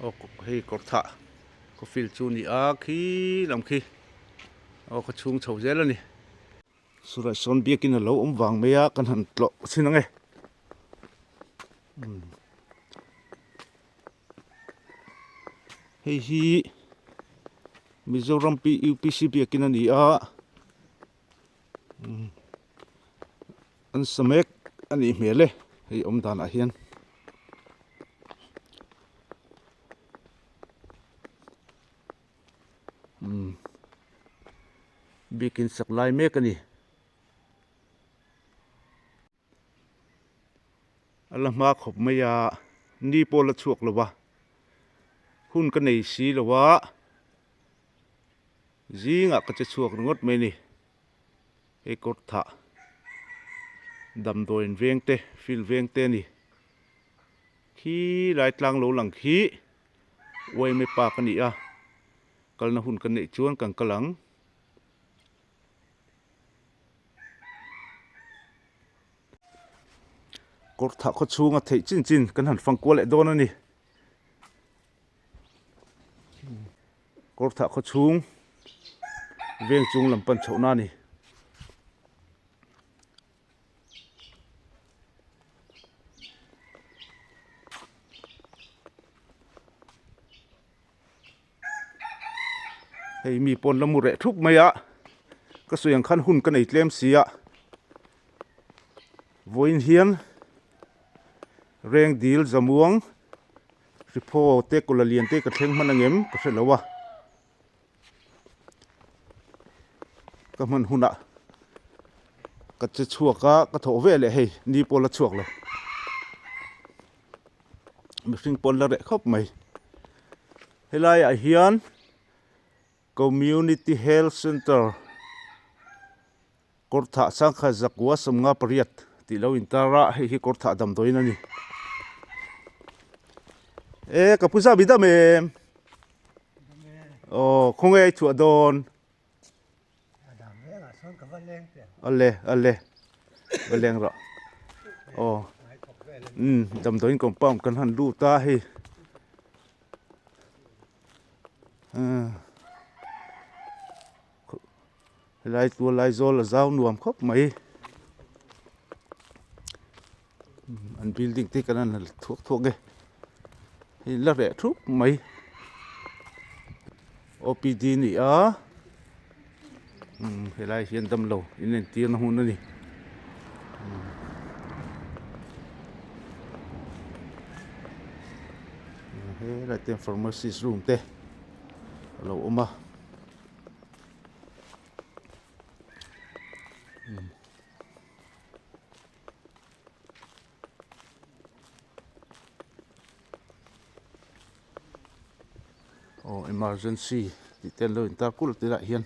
Aw hei kawr thah khaw field chu a ni a khi lam khi aw khaw chhung chho zel a ni. Suraj sawn biakin a lo awm vang mai a kan han tlawh chhin ang e. Hei hi Mizoram UPC biakin a ni a. An sa mek a nih hmel e hei awm danah hian. Biakin sak lai mek a ni. A la hma khawp mai a, ni pawh la chhuak lo va, hun ka nei si lo a. Zingah ka che chhuak ringawt mai a ni. Hei kawr thah damdawiin veng te field veng te a ni. Khi lai tlang lo lang khi Uaime park a ni a, kalna hun kan neih chuan kan kal ang. Kawr thah khaw chhunga theih chin chin kan han fang kual leh dawn a ni. Kawr thah khaw chhung veng chung lam pan chhoh na a ni. Hei mi pawn la mu reh thup mai a, ka sawi ang khan hun ka nei tlem si a, vawiin hian reng dil zamuang hriphaw te kawla lian te ka thleng hman angem ka hre lo a, ka hman hunah ka che chhuak a ka thawh ve leh hei ni pawh la chhuak lo mihring pawn la reh khawp mai helai ah hian community health center kawr thah sangkhat zakua sawmnga pariat tih lo intar a hei hi kawr thah damdawiin a ni e ka pu zah bi dam em aw khawnge a chhuah dawn ale ale va leng rawh aw um damdawiin compound kan han lut a hei umm. Helai chu Laizawl a zau nuam khawp mai an building te kan han thuak thuak e hei la reh thup mai OPD a ni a helai hian damlo in entir na hmun a ni. Helai te pharmacist room te a lo awm a. Aw emergency tih te an lo intar kulh tilai hian.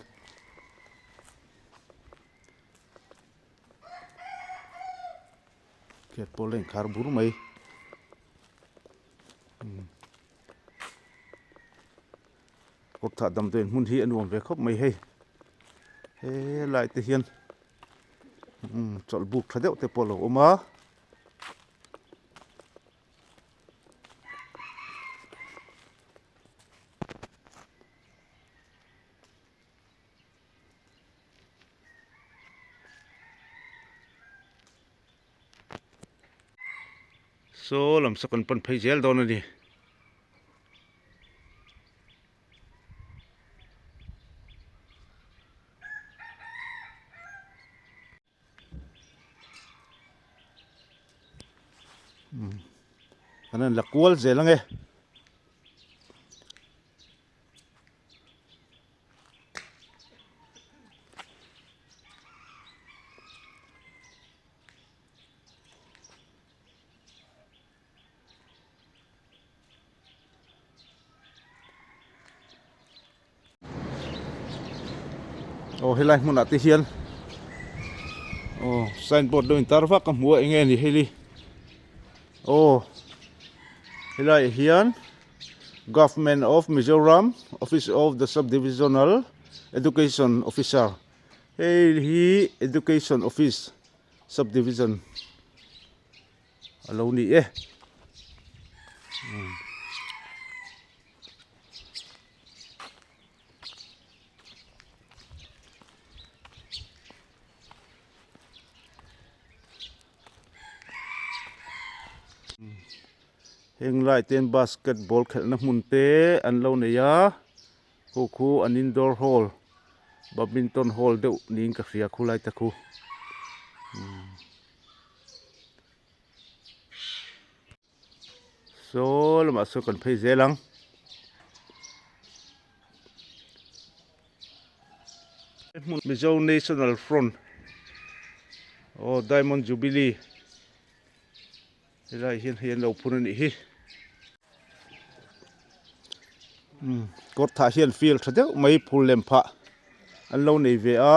Gate pawh la inkhar bur mai. Kawt thah damdawiin hmun hi a nuam ve khawp mai hei helai te hian umm chawlh buk tha deuh te pawh a lo awm a. Saw lam saw kan pan phei zel dawn a ni. Kan han la kual zel ang e. Aw helai hmunah te hian aw signboard lo intar vak a hmu a eng nge ni hei li aw helaiah hian government of Mizoram office of the sub divisional education officer hei hi education office sub division. A lo ni e. Heng lai te hian basketball khelhna hmun te an lo nei a khu khu an indoor hall badminton hall deuh niin ka hria khulai te khu. Saw lamah saw kan phei zel ang. Hmun Mizo National Front aw Diamond Jubilee helai hian hei an lo phun a nih hi. Umm kawr thah hian field tha deuh mai phul lem phah an lo nei ve a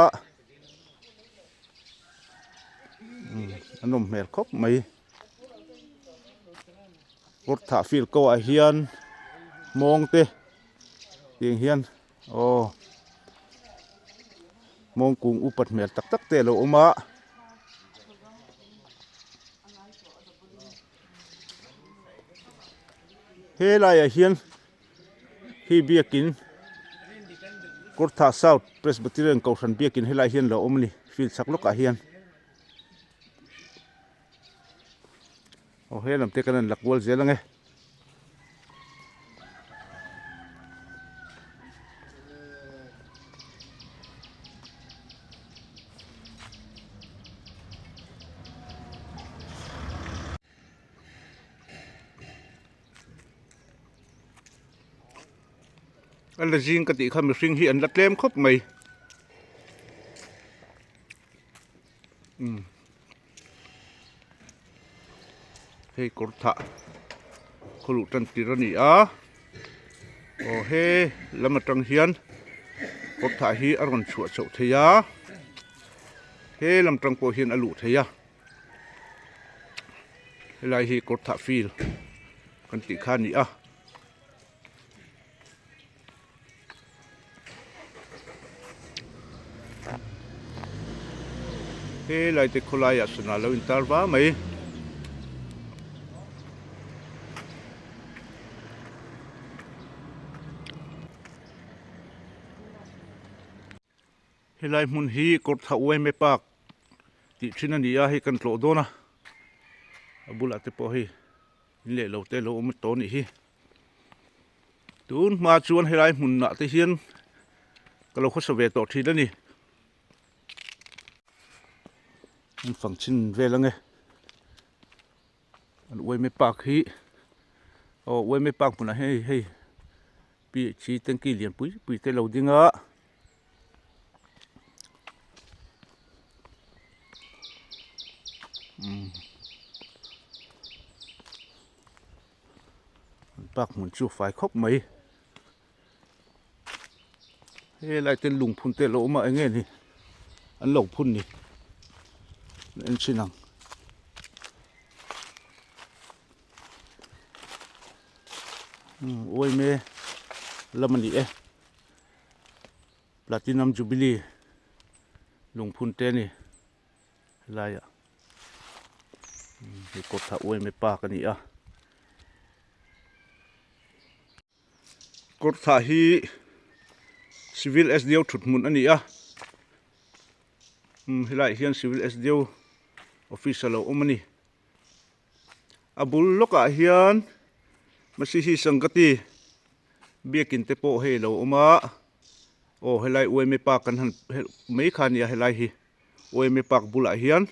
umm a nawm hmel khawp mai. Kawr thah field ko ah hian hmawng te tiang hian aw hmawng kung upat hmel tak tak te a lo awm a. He laiah hian hi biakin Kawrthah South Presbyterian Kohhran biakin helai hian lo awm a ni field chhak lawkah hian. Aw he lam te kan han la kual zel ang e. A la zing ka tih kha mihring hi an la tlem khawp mai. Umm hei kawr thah khaw luh tan tir a ni a aw he lam atang hian kawr thah hi a rawn chhuah chhoh thei a he lam tang pawh hian a luh thei a helai hi kawr thah field kan tih kha a ni a. He lai te khawlaiah sana lo intar va mai. Helai hmun hi Kawrthah Uaime Park tih thin a ni a, hei kan tlawh dawn a, a bulah te pawh hei in leh lo te lo awm tawh a nih hi. Tun hma chuan helai hmunah te hian ka lo khawsa ve tawh thin a ni. An fang chin vel ange. An Uaime Park hi aw Uaime Park hmunah hian hei hei PHC tanky lian pui pui te lo ding a. Park hmun chu fai khawp mai helai te lungphun te a lo awm a eng nge ni an lo phun ni en chhin ang. Uaime lam a ni e. Platinum Jubilee lungphun te a ni helaiah hei kawtha uaime park a ni a kawtha hi civil S_D_O thut hmun a ni a helaiah hian civil S_D_O office a lo awm a ni. A bul lawkah hian Masihi Sangati biakin te pawh hei a lo awm a, aw helai Uaime Park kan han helh mai kha a nia helai hi Uaime Park bulah hian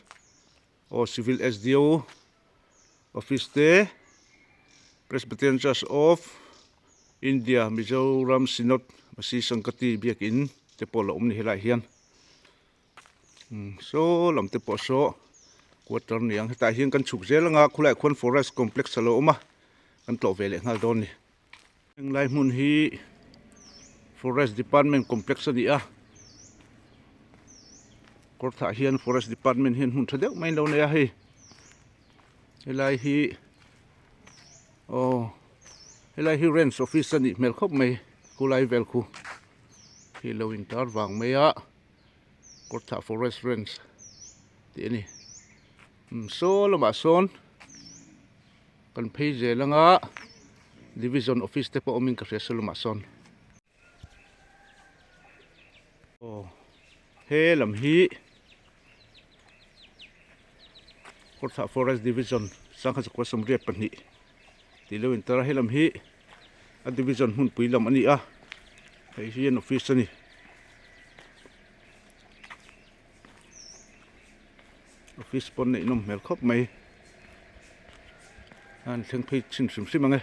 aw Civil S_D_O office te Presbyterian Church of India Mizoram Synod Masihi Sangati biakin te pawh a lo awm a ni helaiah hian. Saw lam te pawh saw quarter ni ang hetah hian kan chhuk zel anga khulaiah khuan forest complex a lo awm a kan tlawh ve leh nghal dawn a ni. Henglai hmun hi forest department complex a ni a kawrthah hian forest department hian hmun tha deuh mai an lo nei a hei helai hi aw helai hi range office a nih hmel khawp mai khulai vel khu hi lo intar vang mai a. Kawrthah forest range tih a ni saw lamah sawn Kan phei zel anga division office te pawh awmin ka hria sulumah sawn. Aw he lam hi Kawrthah forest division sangha zakua sawmriat pahnih tih lo intar a he lam hi a division hmunpui lam a ni a hei hi an office a ni. Office pawn neih nawm hmel khawp mai a an thleng phei chhin hrim hrim ang e.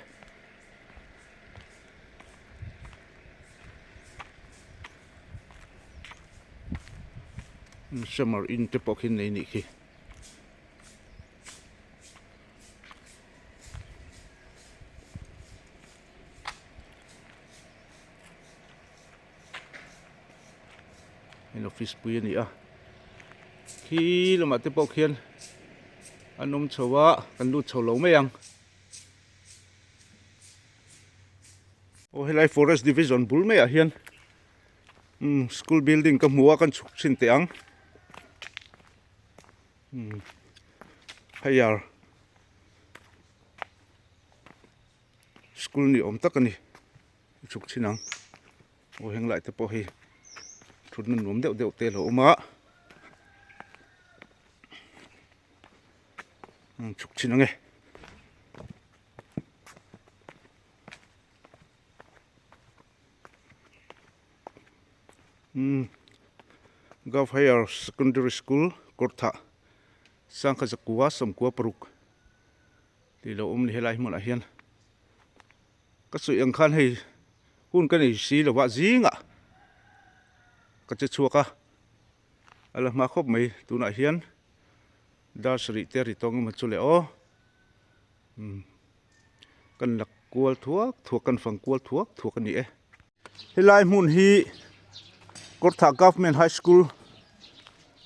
Summer in te pawh khi an nei nih khi. Heng office pui a ni a khi lamah te pawh khian an awm chho a kan lut chho lo mai ang aw helai forest division bul maiah hian umm school building ka hmu a kan chhuk chhin teh ang umm higher school ni awm tak a ni. Chhuk thin ang aw heng lai te pawh hi thutna nuam deuh deuh te a lo awm a chhuk thin ang e. Umm Gov Higher Secondary School Kawrthah Sangkha zakua sawmkua paruk tih lo awm a ni helai hmunah hian. Ka sawi ang khan hei hun ka nei si lo va zingah ka che chhuak a, a la hma khawp mai tunah hian dar sarih te a ri tawng emaw chu le aw umm kan la kual thuak thuak kan fang kual thuak thuak a ni e. Helai hmun hi Kawrthah Government High School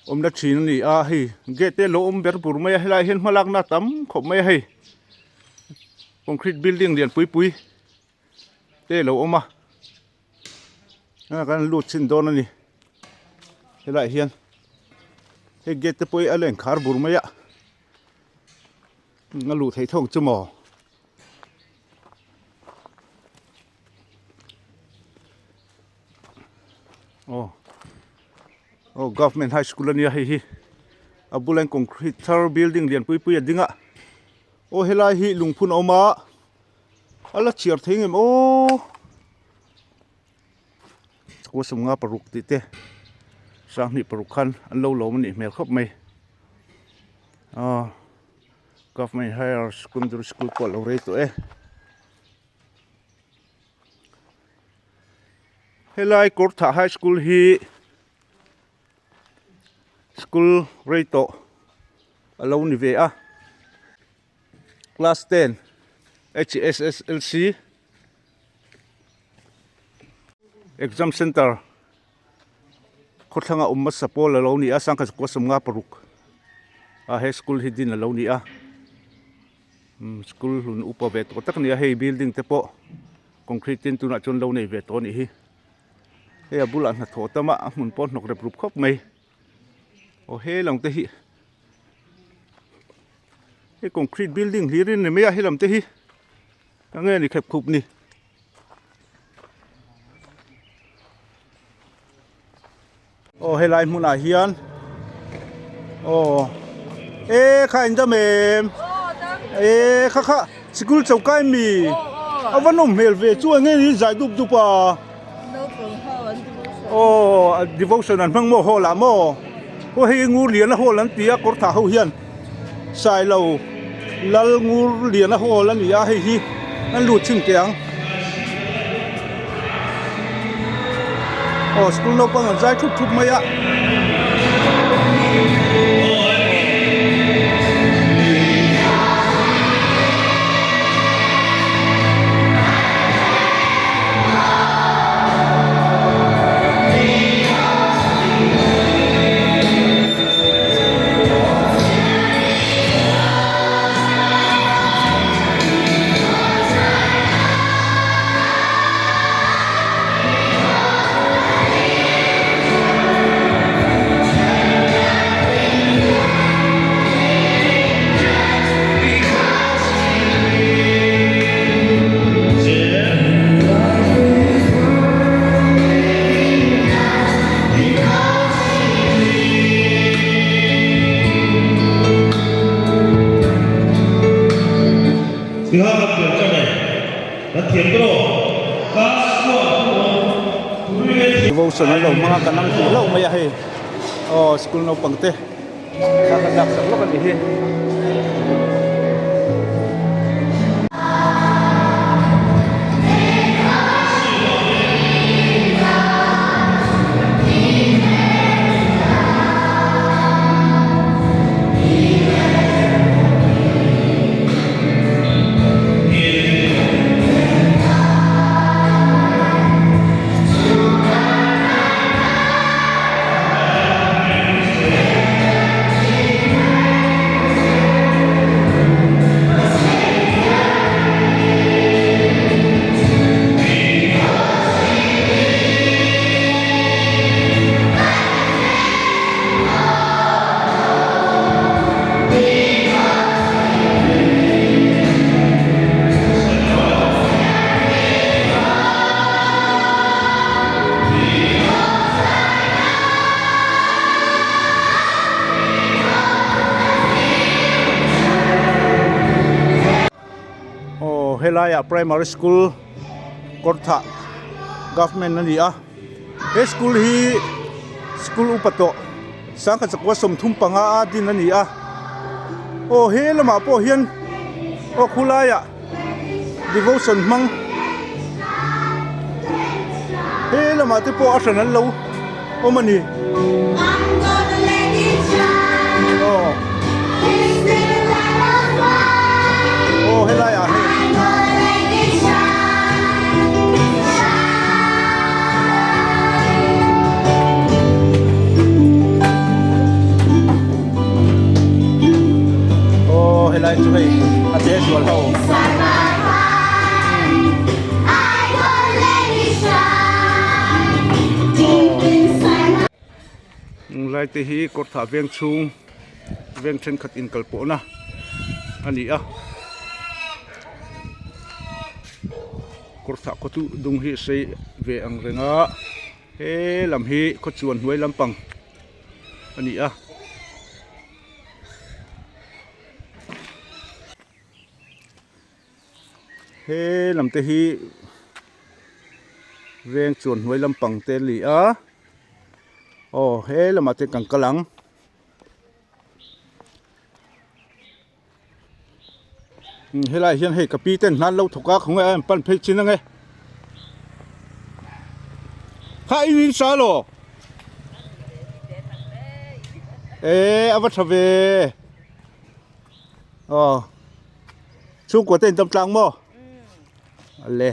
awmna thin a ni a hei gate te a lo awm ber bur mai a helaiah hian hmalakna a tam khawp mai a hei concrete building lian pui pui te a lo awm a ah kan lut chhin dawn a ni helaiah hian hei gate te pawh hi a la inkhar bur mai a a luh theih thawk chu maw. Aw aw government high school ania hei hi a bulah hian concrete thar building lian pui pui a ding a aw helai hi lungphun a awm a a la chhiar thei ngem aw kua sawmnga paruk tih te sanghnih paruk khan an lo lawm a nih hmel khawp mai aw government higher secondary school pawh a lo rei tawh e. Helai Kawrthah High School hi school rei tawh a lo ni ve a class 10 HSSLC exam center khawthlanga awm hmasa pawl a lo ni a sangkhat zakua sawmnga paruk a he school hi din a lo ni a. Umm school hlun upa ve tawh tak a ni a hei building te pawh concrete tin tunah chuan lo nei ve tawh a nih hi hei a bulah hnathawh tam a a hmun pawh a hnawk rep rup khawp mai aw he lam te hi hei concrete building hlir in ni mai a he lam te hi eng nge ni khep khup ni. Aw helai hmunah hian aw e kha in dam em e kha kha sikul cho kai mi a va nawm hmel ve chu eng nge ni zai dup dup a aw devotion an hmang maw hall ah maw aw hei ngur lian a hall an ti a kawr thah ho hian sailo lal ngur lian a hall a ni a hei hi an lut chhin teh ang. Aw school naupang an zai thup thup mai a. Tiha kan pian chan e. Kan thiam ta lo. Class one thu awm tui leh thiam. Devotion an lo hmang a kan ang hmuh hlauh mai a hei aw school naupang te thla kan lak sak lawk a nih hi. Aw helaiah primary school kawrthah government a ni a he school hi school upa tawh sangkhat chakua 35 a din a ni a aw he lamah pawh hian aw khulaiah devotion hmang he lamah te pawh a hran an lo awm a ni aw aw helai ah hei aw helai chu hei a che sual ho. Lai te hi kawrthah veng chhung veng thenkhat inkal pawhna a ni a kawrthah kawtu dung hi a sei ve ang reng a he lam hi khawchuan hnuai lampang a ni a. He lam te hi veng chuan hnuai lampang te a ni a aw he lamah te kan kal ang. Helaiah hian hei ka pi ten hna an lo thawk a khawnge a pan phei chin ange kha in in sa lo eh a va tha ve aw chhungkua te in tam tlang maw ale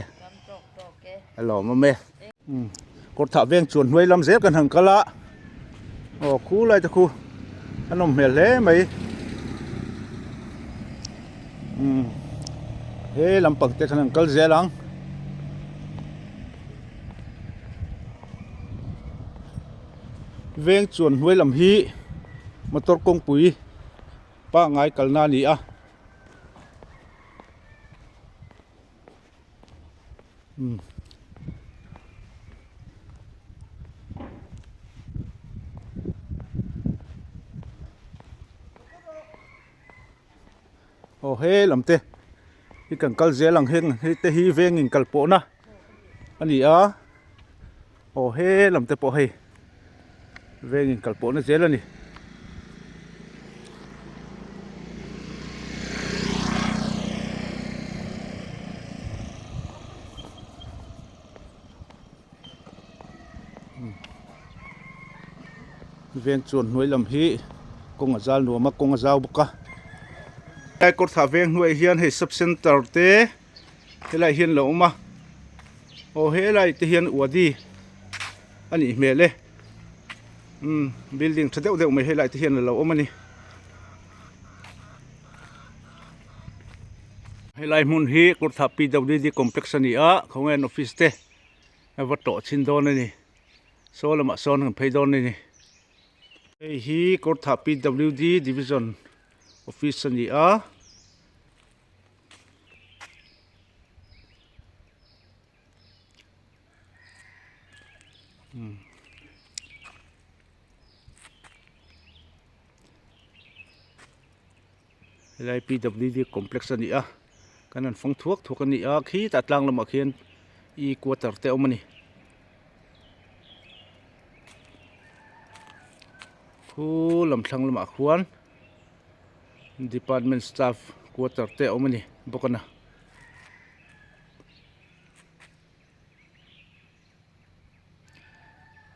a lawm awm e kawrthah veng chuan hnuai lam zel kan han kal a aw khu lai te khu a nawm hmel hle mai umm he lampang te khan an kal zel ang veng chuan hnuai lam hi motor kawngpui pangngai kalna a ni a. Aw he lam te hi kan kal zel ang heng hei te hi veng in kal pawh na a ni a aw he lam te pawh hei veng in kal pawh na zel a ni. Veng chuan hnuai lam hi kawng a zal nuam a kawng a zau bawk a helai kawrthah veng hnuaiah hian hei sub center te helaiah hian a lo awm a aw helai te hian wadi a nih hmel e umm building tha deuh deuh mai helai te hian a lo awm a ni helai hmun hi kawrthah P W D complex a ni a khawnge an office te a va tawh chhin dawn a ni. Saw lamah sawn kan phei dawn a ni. Hei hi Kawrthah PWD Division Office a ni a. Helai PWD complex a ni a. Kan han fang thuak thuak a ni a, khitah tlang lamah khian e quarter te a awm a ni. Khu lam thlang lamah khuan department staff quarter te a awm a ni bawk a na.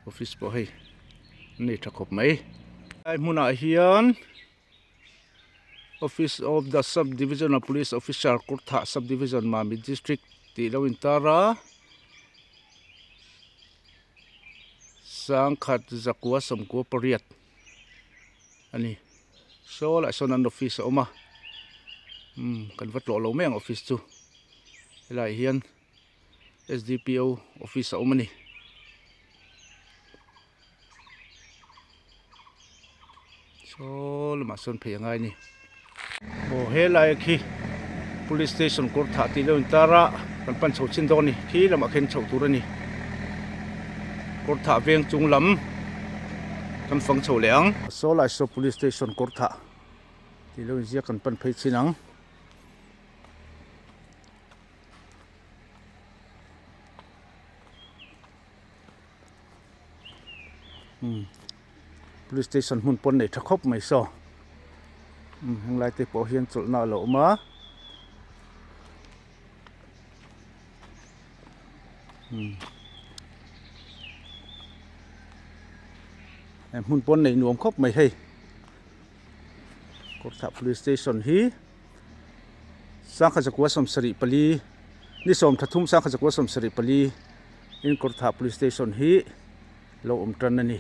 Office pawh hei an nei tha khawp mai. Helai hmunah hian office of the sub divisional police officer Kurthah sub division Mamit district tih lo intar a sangkhat zakua sawmkua pariat a ni saw lah sawn an office a awm a umm kan va tlawh lo mai ang office chu helaiah hian. S_D_P_O office a awm a ni. Saw lamah sawn phei a ngai a ni. Aw helai khi police station kawr thah tih lo intar a kan pan chho chin dawn a ni khi lamah khian chhoh tur a ni. Kawr thah veng chung lam kan fang chho leh ang. Saw lai saw police station kawr thah tih lo inziak kan pan phei chin ang. Police station hmun pawn nei tha khawp mai saw heng lai te pawh hian chawlhna a lo awm a hmun pawn nei nuam khawp mai hei kawrthah police station hi. Sangkhat zakua sawmsarih pali ni sawm thathum sangkhat zakua sawmsarih pali in Kawrthah police station hi lo awm tan a ni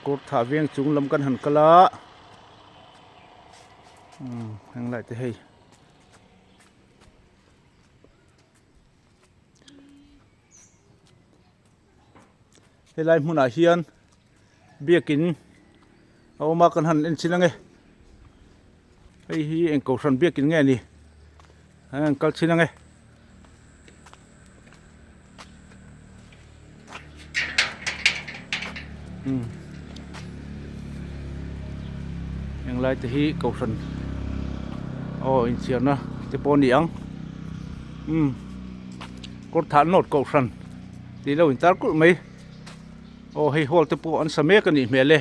Kawrthah veng chung lam kan han kal a heng lai te hei. Helai hmunah hian biakin a awm a kan han en chin ange hei hi eng kohhran biakin nge ni an han kal chin ange. Englai te hi kohhran aw inchhiarna te pawh a ni ang umm kawr thah nawt kohhran. Tih lo intar kulh mai. Aw hei hall te pawh an sa mek a nih hmel e.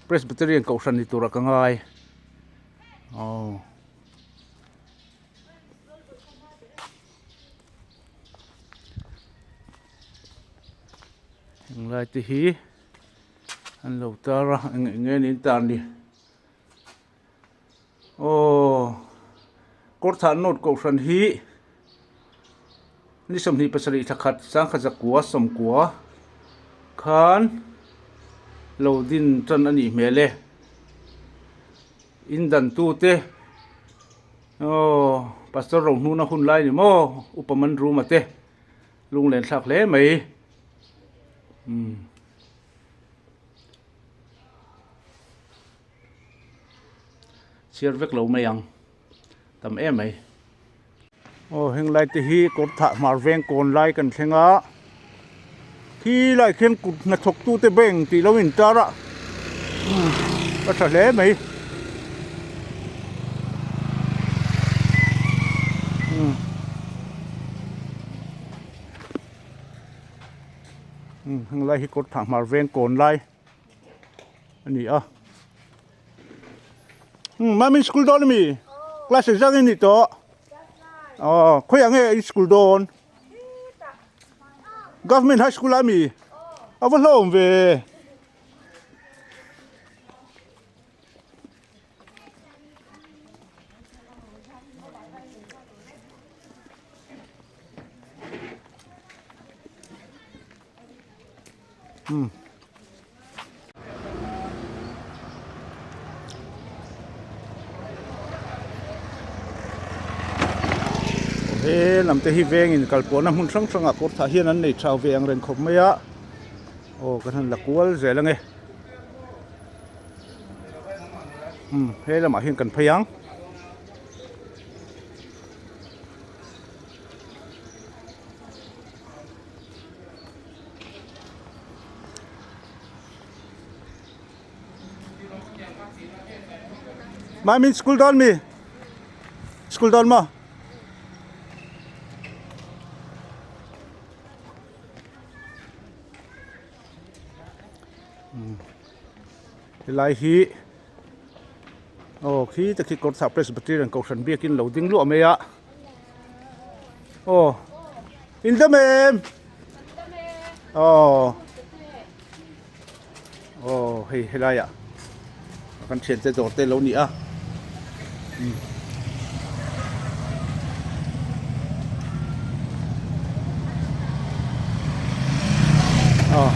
Presbyterian kohhran ni turah ka ngai. Aw. Henglai te hi an lo tar a eng eng nge an intar ni. Aw Kawrthah North Kohhran hi ni 27 thla khat sangkhat zakua sawmkua khan lo din tan a nih hmel e in dan tute aw pastor rohnuna hun lai ni maw upa man room a te lunglen thlak hle mai umm. Chhiar vek lo mai ang tam em mai. Aw heng lai te hi kawr thah hmar veng kawn lai kan thleng a khi lai khian kut hnathawk tu te bank tih lo in tar a a tha hle mai. Heng lai hi kawr thah hmar veng kawn lai. a ni a umm mami school dawn ami class exam i ni tawh aw khawiah nge i school dawn government high school ah ami a va hlawm ve. He lam te hi vengin kal pawhna hmun hrang hrangah kawr thah hian an nei thau ve ang reng khawp mai a aw kan han la kual zel ange umm he lamah hian kan phei ang. Maimin school dawn mi? School dawn maw? Helai hi aw khi te khi kawrthah Presbyterian kohhran biakin lo ding luah mai a aw in dam em aw aw hei helai ah kan thian te dawr te lo ni a aw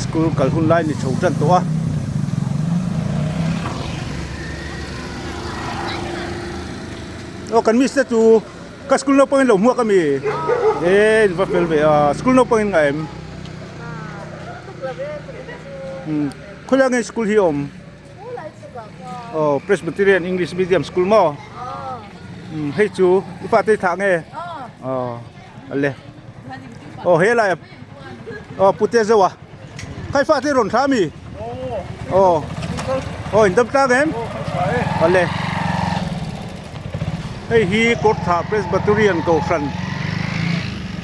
school kal hun lai ni chho tan tawh a. Aw kan miss te chu ka school naupang in lo hmuak ami e in va fel ve a school naupang in ngah em khawilai nge school hi a awm. Aw Presbyterian English Medium School maw umm hei chu i fate i thah nge aw ale aw he lai aw pute zo a khai fate rawn thla ami aw aw in dam tlang em ale hei hi Kawrthah Presbyterian Kohhran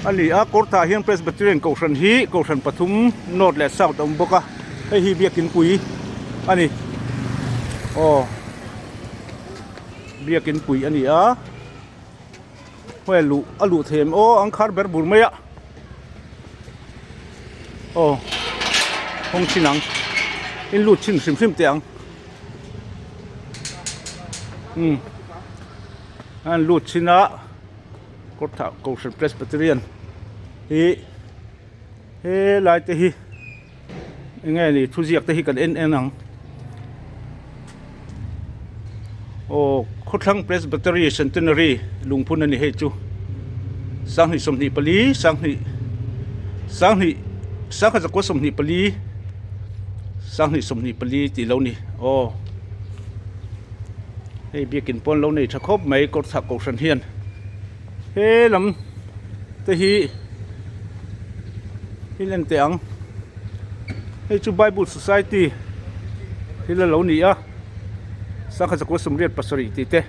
a ni a Kawrthah hian Presbyterian Kohhran hi Kohhran pathum North leh South a awm bawk a. Hei hi biakin pui a ni aw biakin pui a ni a hmel luh a luh theih em aw ang khar ber bur mai a aw hawng chin ang in lut chin hrim hrim teh ang umm an lut chin a kawrthah kohhran presbyterian hi helai te hi. Enge ni thuziak te hi kan en en ang aw khawthlang presbytery centenary lungphun a ni hei chu sanghnih 24 sanghnih sanghnih sangkhat zakua 24 sanghnih 24 tih lo ni aw hei biakin pawn lo nei tha khawp mai kawrthah kohhran hian he lam te hi. Thil en teh ang hei chu bible society thil a lo ni a sangha zakua sawmriat pasarih tih te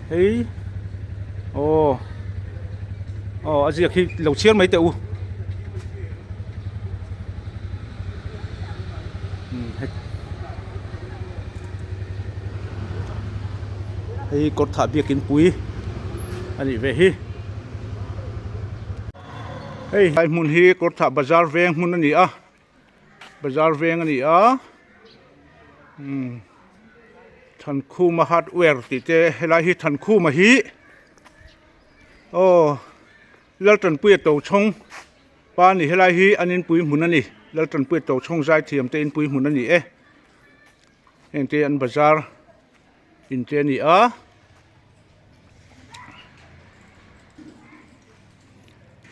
hei aw aw a ziak hi lo chhiar mai teh u hei kawrthah biakin pui a nih ve hi. Hei lai hmun hi kawrthah bazar veng hmun a ni a bazar veng a ni a umm Thankhuma hardware tih te helai hi Thankhuma hi aw Laltanpuia tochhawng pa a ni helai hi an inpui hmun a ni Laltanpuia tochhawng zaithiam te inpui hmun a ni e heng te an bazar in te a ni a.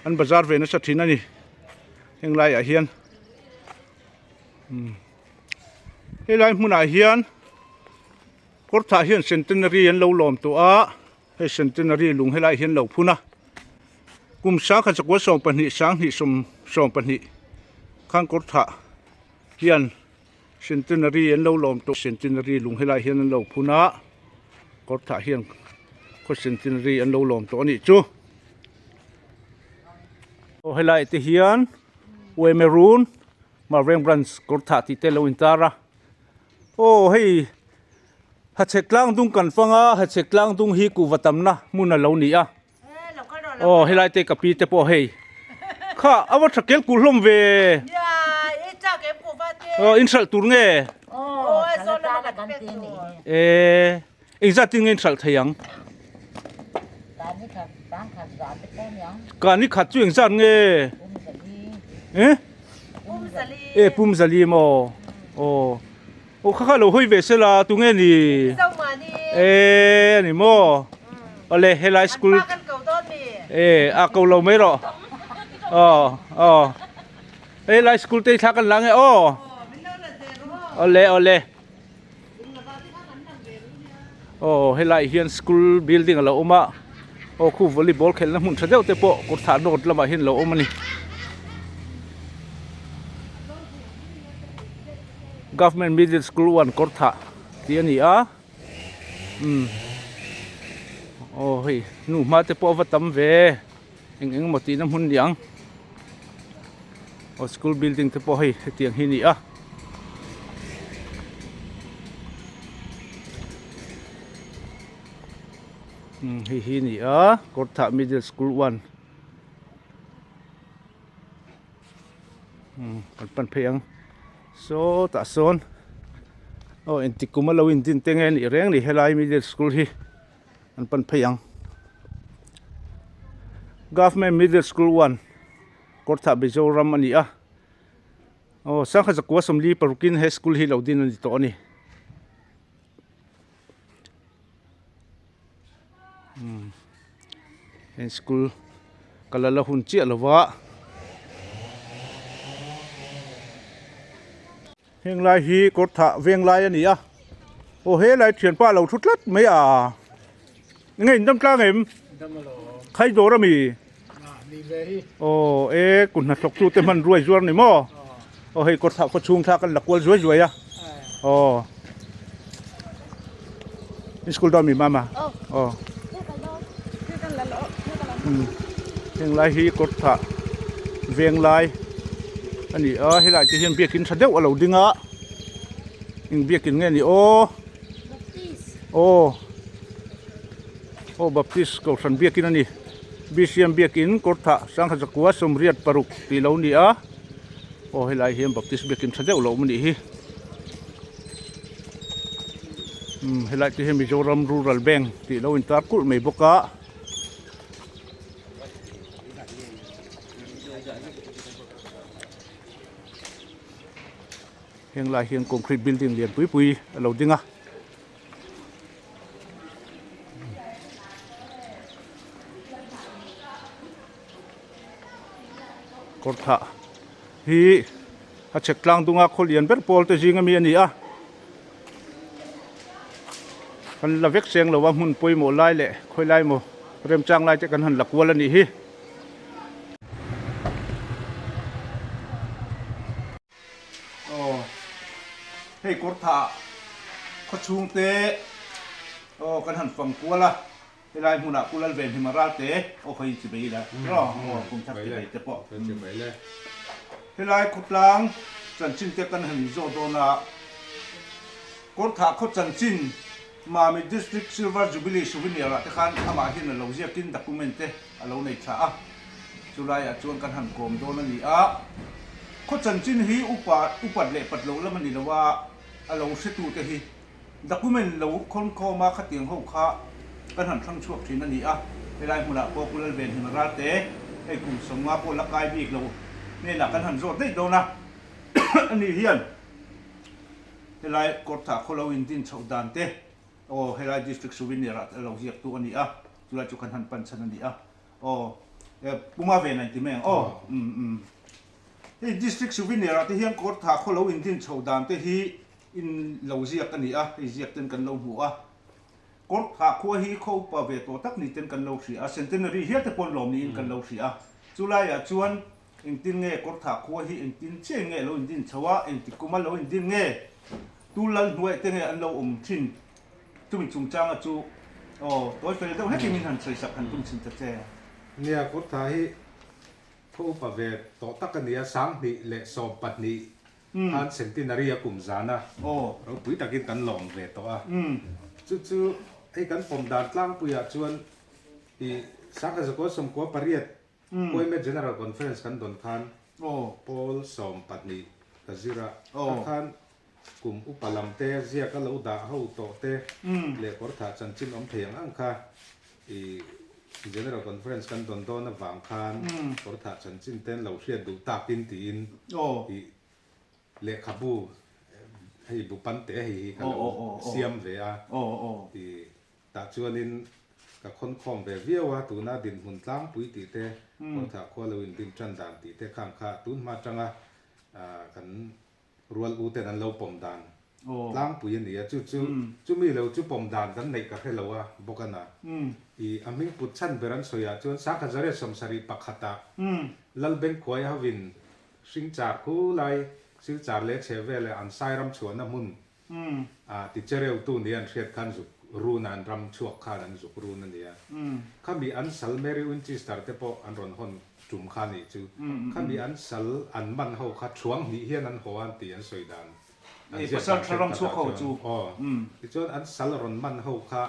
An bazar ve nasa thin a ni heng laiah hian umm helai hmunah hian kawrthah hian centenary an lo lawm tawh a hei centenary lung helaiah hian lo phun a kum sangkhat zakua 12 sanghnih sawm 12 khan kawrthah hian. Centenary an lo lawm tawh centenary lung helaiah hian an lo phun a kawrthah hian khaw centenary an lo lawm tawh a nih chu aw helaiah te hian uemerun marveng branch kawrthah tih te a lo intar a aw hei hachhek tlang dung kan fang a hachhek tlang dung hi kuhva tamna hmun a lo ni a. Aw helai te ka pi te pawh hei kha a va tha kel kulh hlawm ve aw in hralh tur nge e engzat tin nge in hralh thei ang ka ni khat chu engzat nge e e pum zali maw aw Aw kha kha lo hawi ve sela tunge ni e ani maw awle helai school e a ko lo mai rawh aw aw helai school te thla kan la nge aw awle awle aw helai hian school building a lo awm a aw khu volleyball khelhna hmun tha deuh te pawh kawr thah nawt lamah hian a lo awm a ni. Government Middle School 1 Kawrthah tih a ni a umm aw hei hnu hma te pawh a va tam ve eng eng emaw tihna hmun ni ang aw school building te pawh hei hetiang hi a ni a. Umm hei hi a ni a Kawrthah Middle School 1 umm kan pan phei ang saw tah sawn aw engtik kum a lo in din te nge nih reng ni helai middle school hi an pan phei ang government middle school 1 Kawrthah Mizoram a ni a aw sangha zakua sawmli parukin he school hi lo din a ni tawh a ni. Umm heng school ka la la hun chiah lo va heng lai hi kawr thah veng lai a ni a aw he lai thianpa a lo thu tlat mai a enge in dam tlang em khai dawr ami aw e kut hnathawk tu te hman ruai zuar ni maw aw hei kawr thah khaw chhung thla kan la kual zuai zuai a aw in school dawn mi mama aw heng lai hi kawr thah veng lai a ni a helai te hian biakin tha deuh a lo ding a eng biakin nge ni aw aw Aw Baptist Kohhran biakin a ni. BCM biakin Kawrthah Sangha Zakua Sawmriat paruk tih lo ni a. Aw helai hian Baptist biakin tha deuh lo awm a nih hi. Umm helai te hian Mizoram Rural Bank tih lo intar kulh mai bawk a. Heng lai hian concrete building lian pui pui a lo ding a. Kawrthah hi a chhek tlang dunga khaw lian ber pawl te zing ami a ni a kan la vek seng lo a hmun pawimawh lai leh khawi lai maw remchang lai te kan han la kual a nih hi. Aw hei kawrthah khaw chhungte aw kan han fang kual a helai hmunah Pu Lalvenhima Ralte aw khawi chi bei ila aw kum thar chi bei te pawh helai khawtlang chanchin te kan han inzawh dawn a kawrthah khaw chanchin Mami District Silver Jubilee Souvenir ah te khan amah hian a lo ziakin document te a lo nei thla a. Chulaiah chuan kan han kawm dawn a ni a, khaw chanchin hi upa upat leh pat loh lam a ni lo a, a lo hretute hi document lo khawnkhawm a khatiang ho kha kan han thlang chhuak thin a ni a, helai hmunah pawh Pu Lalvenhima Ralte hei kum sawmnga pawh la kai bik lo hnenah kan han zawt daih dawn a, ani hian helai Kawrthah khaw lo indin chhoh dan te aw helai District Souvenir ah te lo ziaktu a ni a, chulai chu kan han pan chhan a ni a. Aw e puma ve nan ti mai ang aw um um hei district souvenir ah te hian kawr tha khaw lo in din chho dan te hi in lo ziak a ni a hei ziak ten kan lo hmu a kawr tha khua hi khaw upa ve tawh tak ni ten kan lo hria a centenary hial te pawn lawm niin kan lo hria a chulai ah chuan engtin nge kawr tha khua hi engtin chiah nge lo in din chho a engtik kuma lo in din nge tu lal hnuai te nge an lo awm thin Chumi chungchanga chu aw tawi fel deuh hlekin min han sawi sak han tum chhin ta che. Nia, Kurtha hi khaw upa ve tawh tak a ni a, 2012 khan Centenary a kum zan a, ropui takin kan lawm ve tawh a. Chu chu hei kan pawm dan tlangpuiah chuan i 1998 Koime General Conference kan dawn khan Pawl 12 ka zir a, kha khan kum upa lam te ziak a lo dah ho tawh te leh kawr thah chanchin awm thei ang ang kha i General Conference kan dawn dawn avang khan kawr thah chanchin te an lo hriat duh takin tiin i lehkhabu hei bu pante hei hi ka lo siam ve a i Tah chuanin ka khawnkhawm ve viau a, tuna dinhmun tlangpui tih te, Kawrthah khua lo indin tan dan tih te khang kha tun hma atanga kan rual u ten an lo pawm dan tlangpui a ni a, chu chu chumi lo chu pawm dan kan neih ka hre lo a bawk a na. I a hming put chhan ber an sawi ah chuan 1971 ah Lalbengkhuai hovin hringchar khu lai. Silchar leh chhehvel leh an Sairam chhuahna hmun ah ti chereutu nia an hriat khan zuk run a an ram chhuak khan an zuk run a nia. Khami an sal Mary Winchester te pawh an rawn hawn tum kha nih chu. Khami an sal an man ho kha thuang hnih hian an haw a an tih an sawi dan an ziak dan thenkhat ah chuan aw tichuan an sal rawn man ho kha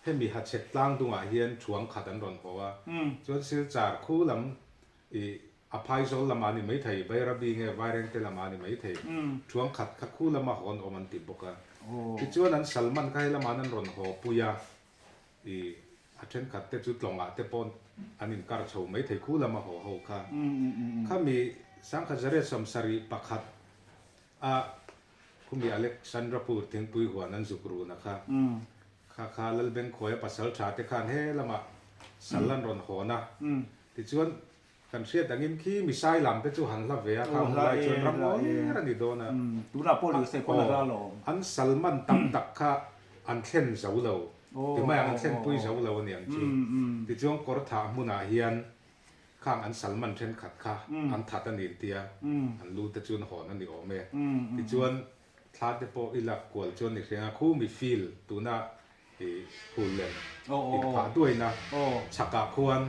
hemi hachhek tlang dungah hian thuang khat an rawn haw a chuan Silchar khu lam I a phaizawl lamah a ni maithei, Bairabi nge Vairengte lamah a ni maithei, thuang khat kha khu lama hawn awm an ti bawk a. Tichuan an Salman kha he lamah an rawn haw pui a, i a thenkhat te chu tlawngah te pawh an inkar chho maithei khu lama haw ho kha. Khami Sangkhat Zariat 71 a khumi Alexandrapur thingpui huan an zuk run a kha, kha kha Lalbengkhuaia pasal tha te khan he lamah sal an rawn hawn a, Tichuan, kan hriat angin khi misai lam te chu han hla ve a, kha hun lai chuan ram ngawi ber a ni dawn a. Aw, an salman tam tak kha an thlen zo lo, ti mai ang, an thlenpui zo lo a niang chu. Tichuan kawr thah hmunah hian khang an salman thenkhat kha an that a ni tia, an lu te chuan hawn a ni awm e. Tichuan, thla te pawh i lak kual chuan ni hriang a, khu mi feel tuna I phul lem inphah duaina chhakah khuan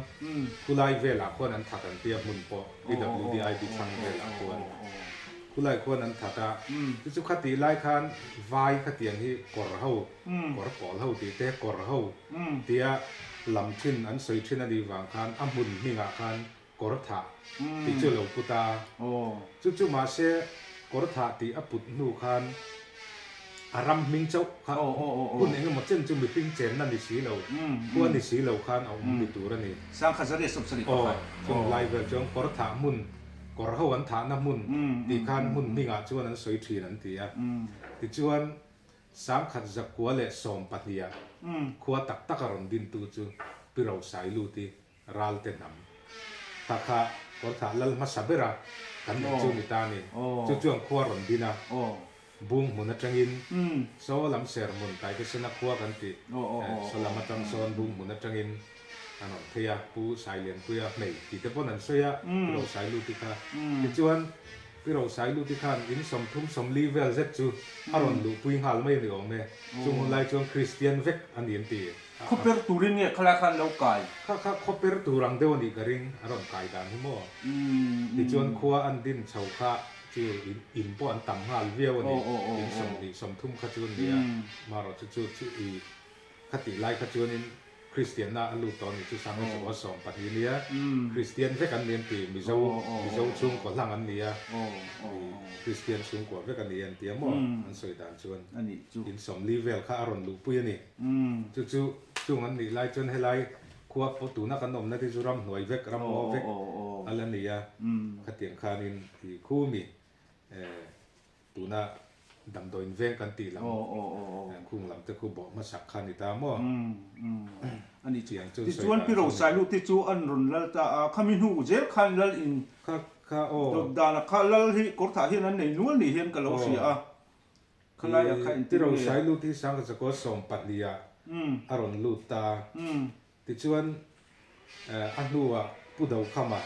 khulai velah khuan an that an tia hmun pawh PWDIB thlang velah khuan khulai khuan an that a, chu chu khatih lai khan vai khatiang hi kawr ho kawr pawl ho tih te kawr ho tia lam thin an sawi thin a nih vang khan a hmun hmingah khan kawr thah tih chu a lo put a, chu chu mahse kawr thah tih a put hnu khan a ram hming chauh kha hun eng emaw chen chu mihring chenna ni si lo, khua ni si lo khan a awm ni tur a ni. Aw, chung lai vel chuan kawr thah hmun, kawr ho an thahna hmun tih khan hmun hmingah chuan an sawi thin an ti a. Tichuan 1912 ah khua tak tak a rawn dintu chu Pi Rosailuti Ralte hnam kha kha kawrthah lal hmasa bera kan neih chu ni ta a ni. Chu chuan khua rawn din a, bung hmun atangin saw lam ser hmun Taitesena khua kan tih saw lam atang sawn bung hmun atangin an rawn phei a, Pu Sailianpuia hmei tih te pawn an sawi a, Pi Rosailuti kha. Tichuan Pi Rosailuti khan in 30 40 vel zet chu a rawn luhpui nghal mai a ni awm e. Chung hun lai chuan Kristian vek a ni an ti. Khawper turin nge khalai khan lo kai? Kha kha khawper tur ang deuh a nih ka ring, a rawn kai dan hi maw? Tichuan khua an din chho kha chu in pawh an tam nghal viau a ni, in 20 30 kha chu an ni a, marawh chu chu chu i khatih lai kha chuanin Kristianna a lut tawh a nih chu 1912 nia, Kristian vek an ni an ti, Mizo Mizo chhungkaw hlang an ni a, Kristian chhungkua vek a ni an ti a maw an sawi dan chuan in 40 vel kha a rawn luhpui a ni. Chu chu chung an nih lai chuan helai khua pawh tuna kan awmna te chu ram hnuai vek, ram ngaw vek a la ni a, khatiang khanin i khumi tuna damdawiin veng kan tih lam khung lam te khu bawh hmasak kha a ni ta maw? Tiang chu sawi Tichuan Pi Rosailu te chu an rawn lal ta a, khami hnu zel khan lal in dawt danah kha lal hi kawrthah hian an nei nual ni hian ka lo hria a. Khalai ah kha intir nge? Tiro sai lut hi Sangkachakua 12 ah a rawn lut ta. Tichuan a hnuah Pu Dokhama,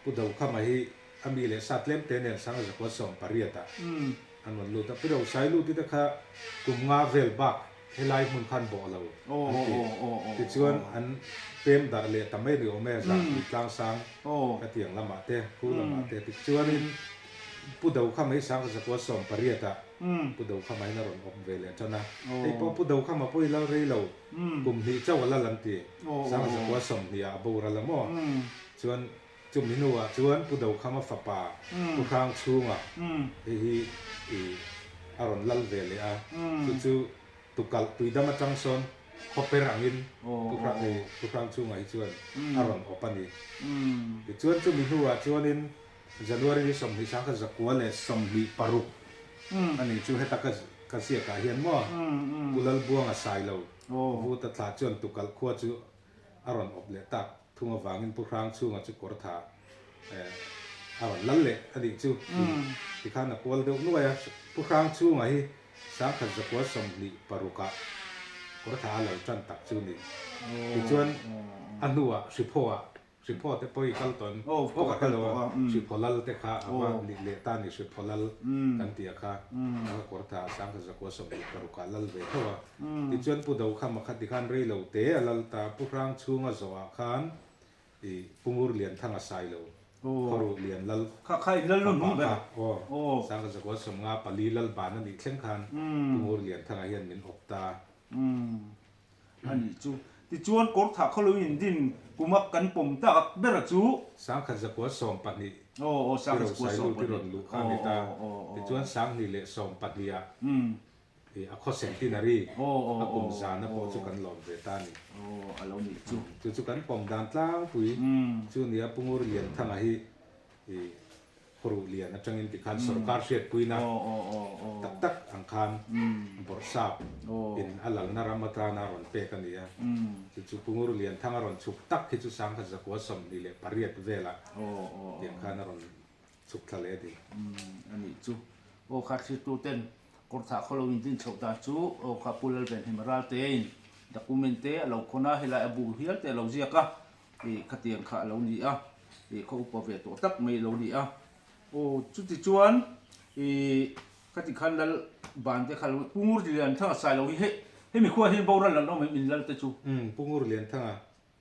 Pu Dokhama hi a mi leh sa tlem te nen Sangkachakua 18 ah an rawn lut a. Pu Rosai lut hi te kha kum nga vel bak helai hmun khan bawh lo an ti. Tichuan an pem darh leh ta mai ni awm e, Zahpui Tlangsang ka tiang lamah te, khu lamah te. Tichuanin Pu Dokhama hi 1918 ah Pu Dokhama hian a rawn awm ve leh tan a. Hei pawh Pu Dokhama pawh i lal rei lo, kum hnih chauh a lal an ti. 1920 ah a boral a maw? Chuan chumi hnuah chuan Pu Dokhama fapa Pu Hrangchhunga hei hi i a rawn lal ve leh a. Chu chu tukalh tuidam atang sawn khawper angin Pu Pu Hrangchhunga hi chuan a rawn awp a ni. Tichuan chumi hnuah chuanin January ni 29 1926 a nih chu heta ka ka ziakah hian maw Pu Lalbuanga Sailo Vuta thla chuan tukalh khua chu a rawn awp leh tak thung avangin Pu Hrangchhunga chu kawr tha a rawn lal leh a nih chu tikhan a kual deuh nuai a. Pu Hrangchhunga hi 1926 ah kawr tha a lal tan tak chu ni. Tichuan a hnuah Hriphaw ah. Hriphaw te pawh i kal tawh em? Aw ka kal lo a, Hriphaw lal te kha a va nih leh ta ni Hriphaw lal kan tih a kha a ka kawr tha a 1926 ah lal ve tho a. Tichuan Pu Dokhama kha tikhan rei lo te a lal ta, Pu Hrang chhunga zawh ah khan i Pu Ngur Lian Thang a sai lo, Khawruh Lian lal fapa kha aw 1954 lal ban a nih thleng khan Pu Ngur Lian Thanga hian min awp ta. A nih chu. Tichuan kawrthah khaw lo in din kuma kan pawm tak ber chu. 1112 tiro Sailu ti rawn luh kha a ni ta. Tichuan 2012 ah a khaw centenary a kum zana pawh chu kan lawm ve ta a ni. Chu chu kan pawm dan tlangpui chu nia Pu Ngur Lianthanga hi Khawruh lian atangin tikhan sorkar hriatpuina tak tak ang khan Bawrhsap in a lalna ram atana rawn pek a ni a. Chu chu Pu Ngur Lianthang a rawn chhuk tak hi chu 1928 velah tiang khan a rawn chhuk thla leh a ni. A nih chu. Aw kha thirtu ten kawrthah khaw lo in din chhoh dan chu aw kha Pu Lalvenhima Raltein document te a lo khawn a, helai a bu hial te a lo ziak a. Ih khatiang kha a lo ni a, ih khaw upa ve tawh tak mai a lo ni a. Aw chuti chuan ih khati khan lal ban te kha lo Pu Ngur Lianthanga sai lo hi hei hemi khua hian boral an awm em in lal te chu? Umm Pu Ngur Lianthanga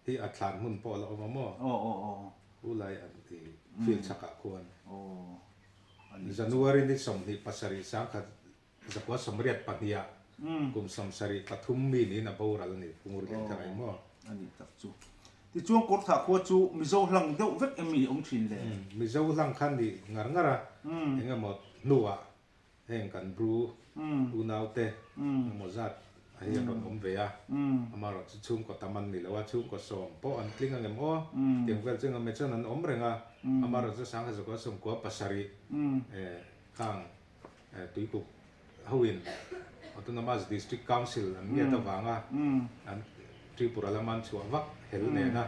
hi a thlan hmun pawh a la awm a maw? Aw aw aw. Pu lai an ih field chhakah khuan. Aw a ni. January ni 27 1982 ah kum 73 mi niin a boral a ni, Pu Ngurlianthanga hi maw? A nih tak chu. Tichuan Kawrthah khua chu Mizo hlang deuh vek em mi awm thin le? Mizo hlang kha nih ngar ngar a, eng emaw hnuah heng kan Bru unaute emaw zat a hi an rawn awm ve a, amaherawh chu chhungkaw tam an ni lo a, chhungkaw sawm pawh an tling angem aw, tiang vel chu engemaw chuan an awm reng a, amaherawh chu 1997 khang Tuikuk hoin Autonomous District Council an ngiat avanga an Tripura lama an chhuah vak hel nena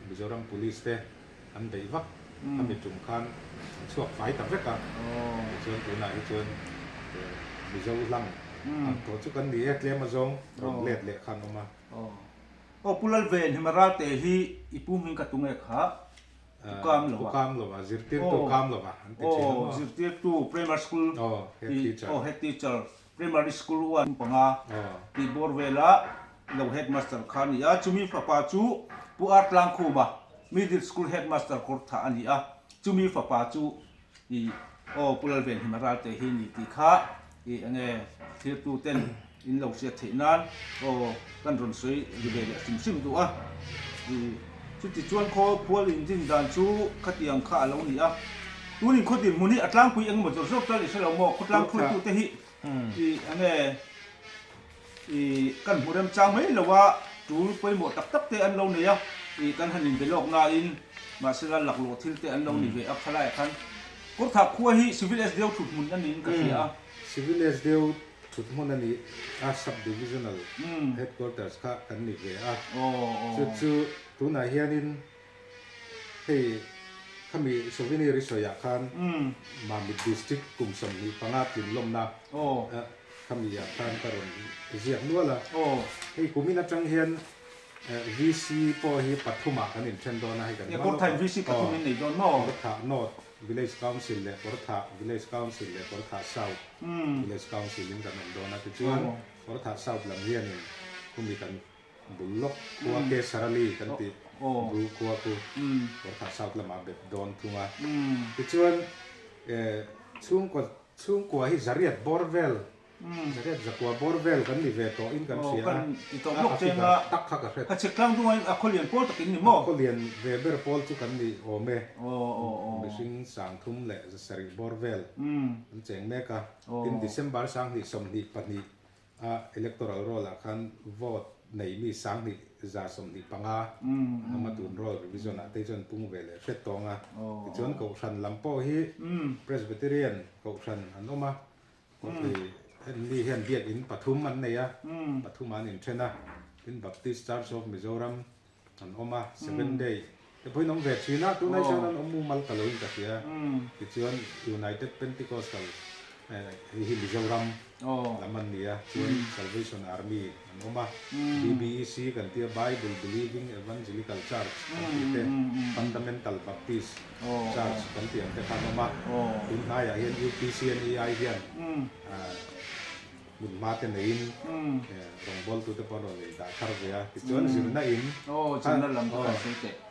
Mizoram Police te an beih vak a mi tum khan an chhuak fai ta vek a, tichuan tunah hi chuan Mizo hlang ang tawh chu kan ni e, tlem azawng rawn let leh kha an awm a. Aw Pu Lalven, Himaralte hi i pu hming ka tung e kha. Pu Kam Lova. Pu Kam Lova, zirtirtu Kam Lova an ti thin a maw? Aw, zirtirtu primary school. Aw, head teacher. Aw, head teacher, primary school 1 panga tih bawr vela lo headmaster kha a ni a. Chumi fapa chu Pu Ar Tlangkhuma, middle school headmaster kawr thah a ni a. Chumi fapa chu i aw Pu Lalvenhima Ralte hi ni tih kha i enge thirtu ten in lo hriat theih nan aw kan rawn sawi ri ve leh hrim hrim duh a. I chuti chuan khaw khual in din dan chu khatiang kha a lo ni a. Tunin khaw dinhmun hi a tlangpui engemaw zawr zawr tal i hre lo maw? Khawtlang hruaitu te hi i enge i kan hmu remchang mai lo a, tul pawimawh tak tak te an lo nei a, i kan han inbe lawk nain mahsela laklawh thil te an lo ni ve a khalaiah khan Kawrthah khua hi Civil SDO thuthmun a niin ka hria a. Civil SDO thuthmun a ni a, Sub Divisional Headquarters kha kan ni ve a. Chu chu tunah hianin hei khami souvenir i sawiah khan Mamit District kum 25 tlinlawmna khami ah khan ka rawn ziak nual a. Hei kumin atang hian VC pawh hi pathumah kan inthen dawn a, hei kan hma lawk a. VC pathum in nei dawn maw? Kawrthah North Village Council leh Kawrthah Village Council leh Kawrthah South Village Council in kan awm dawn a, tichuan Kawrthah South lam hianin khumi kan bul lawk khua Kesarali kan tih bul khua khu Kawrthah South lamah bet dawn thung a, tichuan chhungkaw chhungkua hi zariat bawr vel Zariat zakua bawr vel kan ni ve tawh in kan hria a, a figure tak kha ka hre. Ka chhek tlang dung a khawlian pawl tak in ni maw? A khawlian ve ber pawl chu kan ni awm e. Mihring 3700 bawr vel an cheng mek a. Tin December 2022 a electoral roll ah khan vote nei mi 2125 an awm a, tun roll revision ah te chuan pung ve leh hret tawng a. Tichuan Kohhran lam pawh hi Presbyterian Kohhran an awm a. Kawthei mi hian biakinn pathum an nei a, pathum an inthen a, tin Baptist Church of Mizoram an awm a, Seven Day te pawhin awm ve thin a, tunah chuan an awm mumal ta loin ka hria, tichuan United Pentecostal hei hi Mizoram. Lam an ni a, chuan Salvation Army an awm a, BBEC kan tia Bible Believing Evangelical Church kan tih te, Fundamental Baptist Church kan tih ang te kha an awm a, tun hnaiah hian UPCNEI hian hmun hma te neiin rawngbawltute pawh an rawn indah thar ve a, tichuan zirna in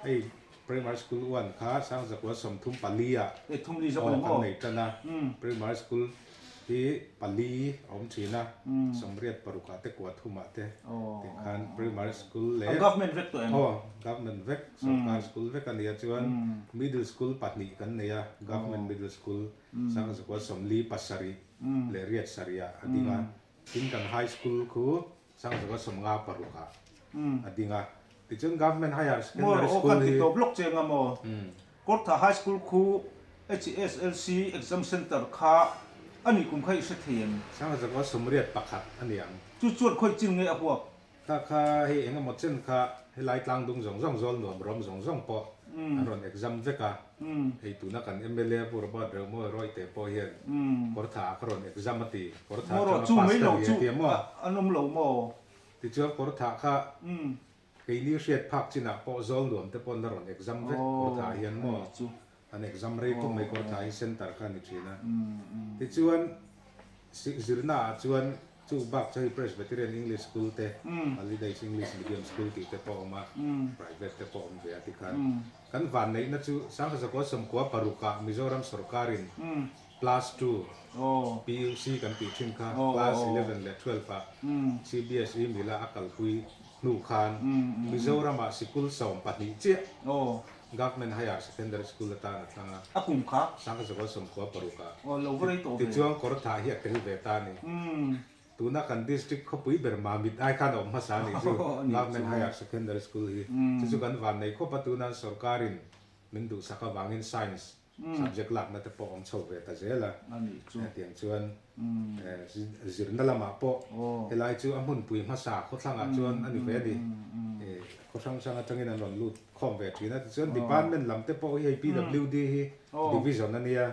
hei Primary School 1 kha Sangzakua 34 ah kan nei tan a, Primary School hi pali a awm thin a, 86 ah te kua thum ah te tih khan Primary School leh Government vek tawh em? Aw, Government vek, Sorkar School vek a nia chuan Middle School pahnih kan nei a, Government Middle School Sangzakua 47 leh riat sarih ah a ding a, tin kan High School khu Sangzakua 56 ah a ding a, tichuan Government Higher Secondary Maw School kan ti hi tawp lawk cheng a maw? Kawrtha High School khu HSLC Exam Centre kha a nih kum kha i hre thei em? Sangzakua 81 a ni ang. Chu chuan khawi chin nge a huap? Kha kha hei eng emaw chen kha helai tlang dung zawng zawng zawl nuam rawm zawng zawng pawh an rawn exam vek a, hei tuna kan mla Pu Robert Reumawi Rawite pawh hian Kawrtha ah kha rawn exam a ti, Kawrtha Maw atanga chu pass mai ka lo ni a chu ti a maw? an awm lo maw? Tichuan Kawrtha kha keini hriat phak chinah pawh zawl nuam te pawh an la rawn exam vek Kawrtha ah hian maw? An exam rei khawp mai Kawrtha hi center kha a ni thin a. Tichuan zirna ah chuan Chu bak chu hei Presbyterian English School te, Holidays English Medium School tih te pawh a awm a, private te pawh a awm ve a tikhan. Kan vanneihna chu Sangkhaw 96 ah Mizoram sorkarin Plus Two, PUC kan tih thin kha Class 11 leh 12 ah CBSE mila a kalpui hnu khan Mizoramah sikul 12 chiah Government Higher Secondary School atan a thlang a. A kum kha? 1996 ah. Aw, lo va rei tawh ve. Tichuan Kawrthah hi a tel ve ta a ni. Tuna kan District khawpui ber Mamit ai khan a awm hmasa a nih chu Government Higher Secondary School hi. Chu chu kan van nei khawp a, tuna sorkarin min duhsak avangin Science subject lakna te pawh awm chho ve ta zel a. Hetiang chuan zirna lamah pawh helai chu a hmunpui hmasa khawthlangah chuan a ni ve a ni. Khaw hrang hrang atangin an rawn lut khawm ve thin a, tichuan department lam te pawh hi hei PWD hi division a nia,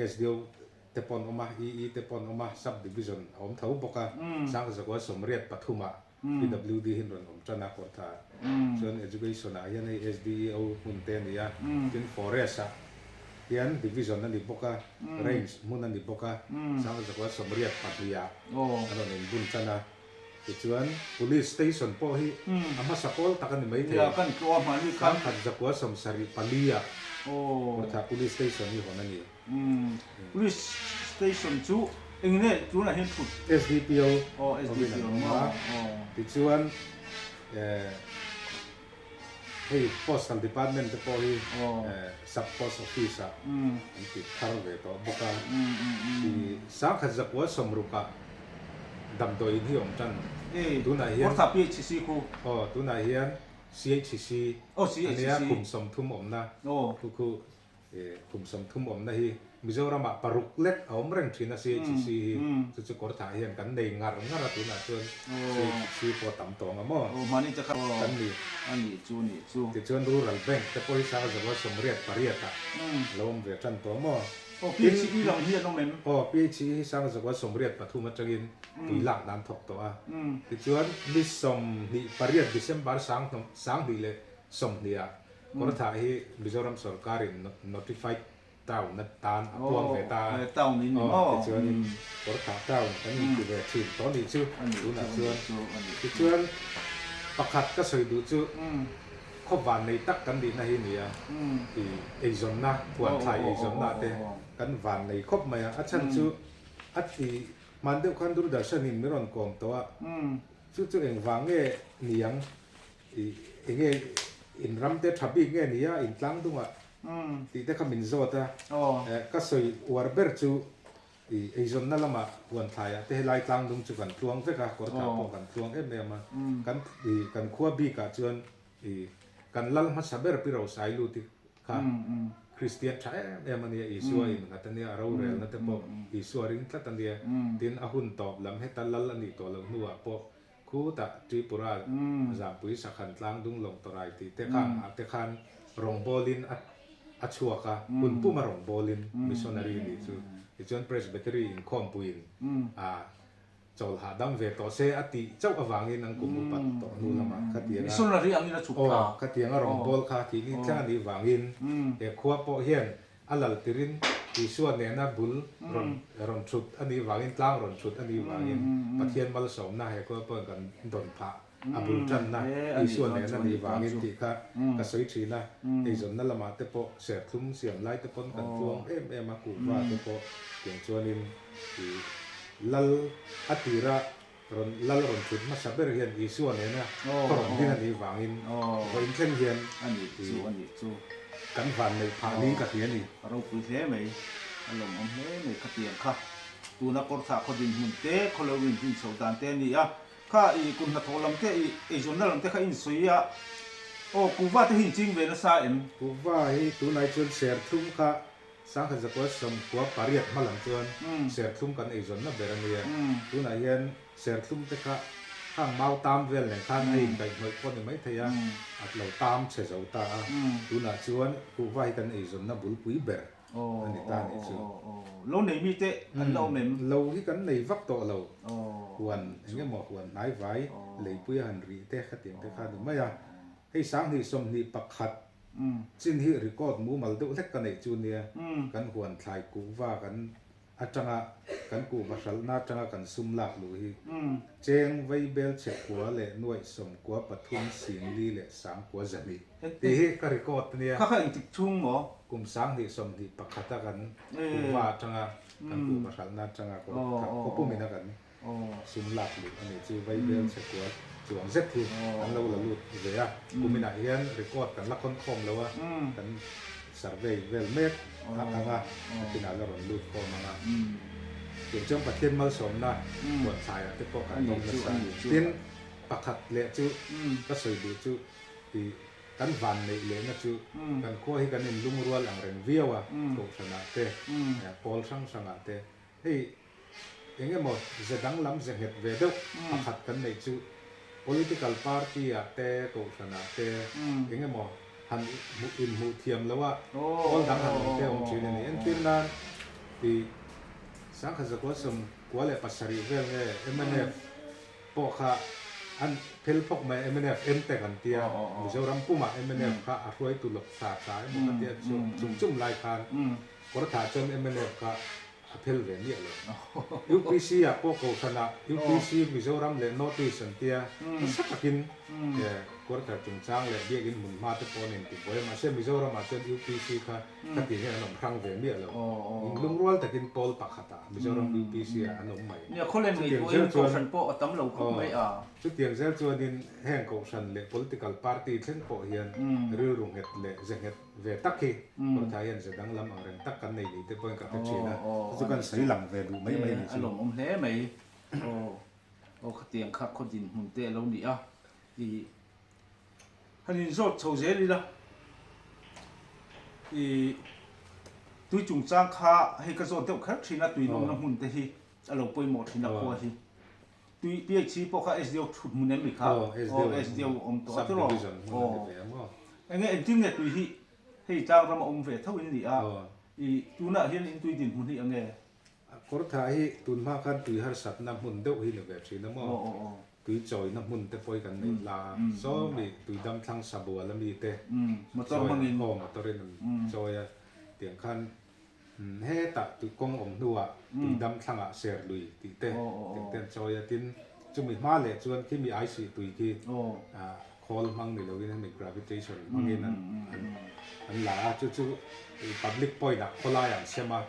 SDO te pawh an awm a, EE te pawh an awm a, sub division a awm tho bawk a, 1983 ah PWD hi an rawn awm tan a Kawrtha ah, chuan education ah hian hei SDEO hmun te a ni a, tin forest ah hian division a ni bawk a, range hmun a ni bawk a, 1982 ah an rawn inbun tan a. Tichuan, Police Station pawh hi a hmasa pawl tak a ni mai thei. 1974 ah Kawrthah Police Station hi hawn a ni. Police Station chu eng nge tunah hian thut? SDPO hovin an awm a. Tichuan, hei Postal Department te pawh hi Sub Post Office ah an ti thar ve tawh bawk a. 1960 ah Damdawiin hi awm tan. Tunah hian. Kawrthah PHC khu. Aw, tunah hian CHC a nia kum 30 awmna khu khu kum 30 awmna hi Mizoramah paruk lek a awm reng thin a CHC hi chu chu Kawrthah hian kan nei ngar ngar a tunah chuan CHC pawh tam tawh ang a maw kan ni. Tichuan Rural Bank te pawh hi 1988 ah a lo awm ve tan tawh maw. Aw, PHE lam hi an awm em? Aw, PHE hi 1983 atangin tui lak nan thawk tawh a. Tichuan, ni 28 December 2020 ah Kawrthah hi Mizoram sorkarin Notified Town atan a puang ve ta a. Town in ni maw? Aw, tichuanin Kawrthah Town kan inti ve thin tawh nih chu tunah chuan. Tichuan, pakhat ka sawi duh chu Khaw van nei tak kan nihna hi nia i eizawnna, huanthlai eizawnna te kan van nei khawp mai a, a chhan chu a ti hman deuh khan Doordarshan in min rawn kawm tawh a, chu chu engvang nge niang i enge in ram te tha bik nge nia in tlang dungah tih te kha min zawt a, ka sawi uar ber chu I eizawnna lamah huanthlaiah te helai tlangdung chu kan tluang vek a, kawrthah pawh kan tluang em em a. Kan i kan khua bikah chuan i kan lal hmasa ber Pi Rosailuti kha Kristian tha em em a nia, Isua innghat a nia, a rorelna te pawh Isua ring tlat a nia. Tin, a hun tawp lam heta lal a nih tawh loh hnuah pawh khutah Tripura Zampui Sakhan tlangdung lawng tawrai tih te kha ah te khan rawngbawlin a a chhuak a, hun puma rawngbawlin missionary nih chu. Tichuan Presbytery inkhawmpuiin a chawl hahdam ve tawh se a tih chauh avangin an kum upat tawh hnu lamah khatianga Missionary angin a chhuk ta. Aw, khatianga rawngbâwl kha thih ni thleng a nih vangin he khua pawh hian a lal tirin Isua nena bul rawn rawn thut a nih vangin tlang rawn thut a nih vangin Pathian malsawmna he khua pawhin kan dawn phah. A bul tanna Isua nena nih vangin tih kha ka sawi thin a, eizawnna lamah te pawh serthlum siam lai te pawn kan tluang em em a, kuhva te pawh tiang chuanin ih lal a tira rawn lal rawn thut hmasa ber hian Isua nena khaw rawn din a nih vangin vawiin thleng hian ih kan van neih phah niin ka hria a ni. A ropui hle mai, a lawmawm hle mai khatiang kha. Tuna kawrthah khaw dinhmun te, khawlo inrin chhoh dan te a ni a. Kha i kum hnathawh lam te i eizawnna lam te kha in sawi a, aw kuhva te hi in ching ve nasa em? Kuhva hi tunai chuan serthlum kha sangkhat zakua sawmkua pariat hma lam chuan serthlum kan eizawnna ber a nia. Tunah hian serthlum te kha khang mau tam vel nen khan a inkaihhnawih pawh ni maithei a, a lo tam chhe zo ta a. Tunah chuan kuhva hi kan eizawnna bulpui ber a ni ta nih chu. Lo nei mi te kan la awm em? Lo hi kan nei vak tawh lo. Huan eng emaw huan hnai vai leipui a han rih te khatiang te kha a ni mai a. Hei sanghnih 21 chin hi record mumal deuh hlek ka neih chu nia. Kan huan thlai kuhva kan atanga kan kuhva hralhna atanga kan sum lak luh hi cheng vaibel chhe kua leh nuaih sawmkua pathum singli leh sangkua zahnih tih hi ka record ania. Kha kha engtik chhung maw? Kum 2021 a kan kuhva atanga kan kuhva hralhna atanga khawpum ina kan sum lak luh a nih chu vaibel chhe kua chuang zet hi an lo la lut ve a. Kum inah hian record kan la khawn khawm lo a, kan survey vel mek a ang a, nakinah la rawn lut khawm ang a. Tiang chuan Pathian malsawmna huan thlaiah te pawh kan dawng nasa a ni. Tin, pakhat leh chu ka sawi duh chu ih kan van neih lehna chu kan khua hi kan inlungrual ang reng viau a, kohhranah te, pawl hrang hrangah te. Hei eng emaw ze danglam ze nghet ve deuh pakhat kan neih chu political party ah te kohhran ah te eng emaw han inhmuh thiam lo a pawl dang han awm te awm thin a ni. Entir nan tih sangkhat zakua 97 vel nge mnf pawh kha an phel phawk mai mnf en te kan tia Mizoram pumah mnf kha a hruaitu lawk tha tha emaw ka tia chum chum lai khan kawrthah chuan mnf kha A phel ve miah lo. UPC ah pawh Kohhran ah UPC Mizoram leh North East an tia nasa takin quarter chungchang leh biakin hmun hma te pawh an inti buai a mahse Mizoram ah chuan UPC kha khati hian an awm hrang ve miah lo. Inlungrual takin pawl pakhat ah Mizoram UPC ah an awm mai. Nia khawlen ngaihtuahin Kohhran pawh a tam lo khawp mai a. Chutiang zel chuanin heng Kohhran leh political party thleng pawh hian rilru nghet leh ze nghet Ve tak hi Kawrthah hian ze danglam ang reng tak kan nei ni te pawhin ka hre thin a, chu chu kan sawi lang ve duh mai mai ni chu. A lawmawm hle mai. Aw aw khatiang kha khaw dinhmun te a lo ni a, i han inzawt chho zel ila i tui chungchang kha hei ka zawt deuh kher thin a, tui nawmna hmun te hi a lo pawimawh thin a khua hi. Tui PHC pawh kha SDO thut hmun em ni kha? Aw, SDO awm tawh a tiraw? Aw. Enge engtin nge tui hi hei tlang rama awm ve tho in ni a, i tunah hian in tui dinhmun hi enge? Kawrthah hi tun hma khan tui harsatna hmun deuh hi ni ve thin a maw? Tui chawina hmun te pawh hi kan neih la a, sawmi tui damthlang sabual ami te motor hmangin aw motor in an chawi a, tiang khan Hetah tui kawng awm hnuah tui dam thlangah ser lui tih te tih te an chawi a, tin chumi hma leh chuan khi mi aisih tui khi khawl hmang ni loin hemi gravitation hmangin an an la a, chu chu public point ah khawlai ah an sem a,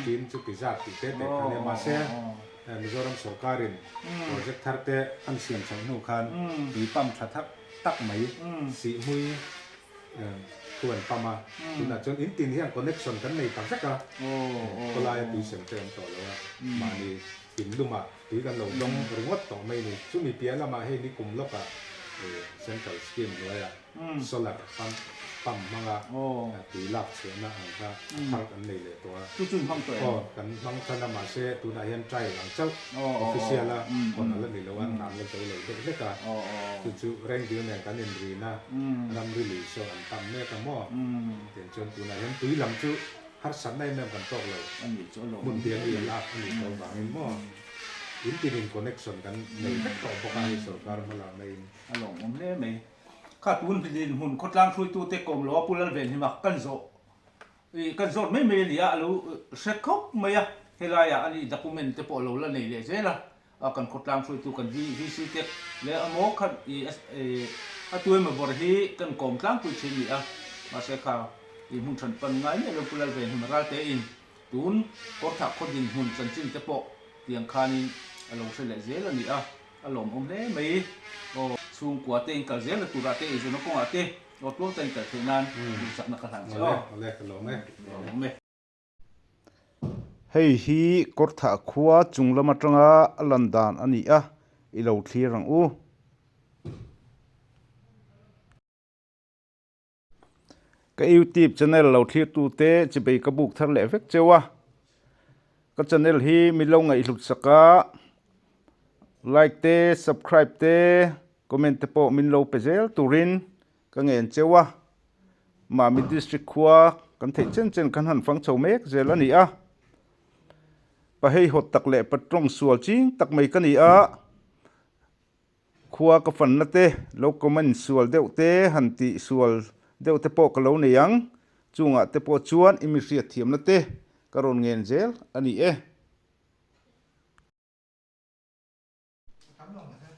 tin chuti zat tih te te kha nia mahse Mizoram sorkarin project thar te an siam chhoh hnu khan tui pump tha thak tak mai sihhmui Thu an pam a, tunah chuan in tin hian connection kan nei ta vek a, khawlaia tui sem te awm tawh lo a, mahni in lumah tui kan lo dawng ringawt tawh mai ni. Chumi piah lamah hei nikum lawkah central scheme hnuaiah solar pump pump hmanga tui lak chhuahna ang kha a thar kan nei leh tawh a. Chu chu in hmang tawh em? Aw, kan hmang than a, mahse tunah hian trial ang chauh official a hawn a la ni lo a, an la zo lo deuh hlek a, chu chu rengdil nen kan inrin a. Ramri lui saw an tam mek a maw? Tiang chuan tunah hian tui lam chu Harsatna em em kan tawk lo. Hmun bial i lak a nih tawh vangin maw in tinin connection kan nei vek tawh bawk a hei sorkar hmalakna in. A lawmawm hle mai. Kha tun hmilin hmun khawtlang hruaitute kawm lo a Pu Lalven hi mak kan zawh i kan zawt mai mai a ni a, a lo hre khawp mai a, helaiah a nih document te pawh a lo la nei leh zel a, a kan khawtlang hruaitu kan VC te leh a maw khat i a tu emaw bawr hi kan kawm tlangpui thin ni a, mahse kha i hmun hran pan ngai miah lo Pu Lalven hi ral te in tun kawrthah khaw dinhmun chanchin te pawh tiang khanin a lo hre leh zel a ni a, a lawmawm hle mai. Aw chhungkua te in kal zel na turah te eizawnna kawngah te aw tluang ta in kal theih nan duhsakna ka hlan che aw. Awle, ka lawm e. Lawmawm e. Hei hi kawrthah khua chung lam atanga a lan dan a ni a, i lo thlir ang u. Ka youtube channel lo thlir tu te chibei ka buk thar leh vek cheu a, ka channel hi min lo ngaihhlut sak a, like te subscribe te comment te pawh min lo pe zel turin Ka ngen cheu a, Mami District khua kan theih chen chen kan han fang chho mek zel a ni a. Pa heihawt tak leh pa tawng sual ching tak mai ka ni a, khua ka fanna te, lo comment sual deuh te, han tih sual deuh te pawh ka lo nei ang, chungah te pawh chuan i mi hriatthiamna te ka rawn ngen zel a ni e.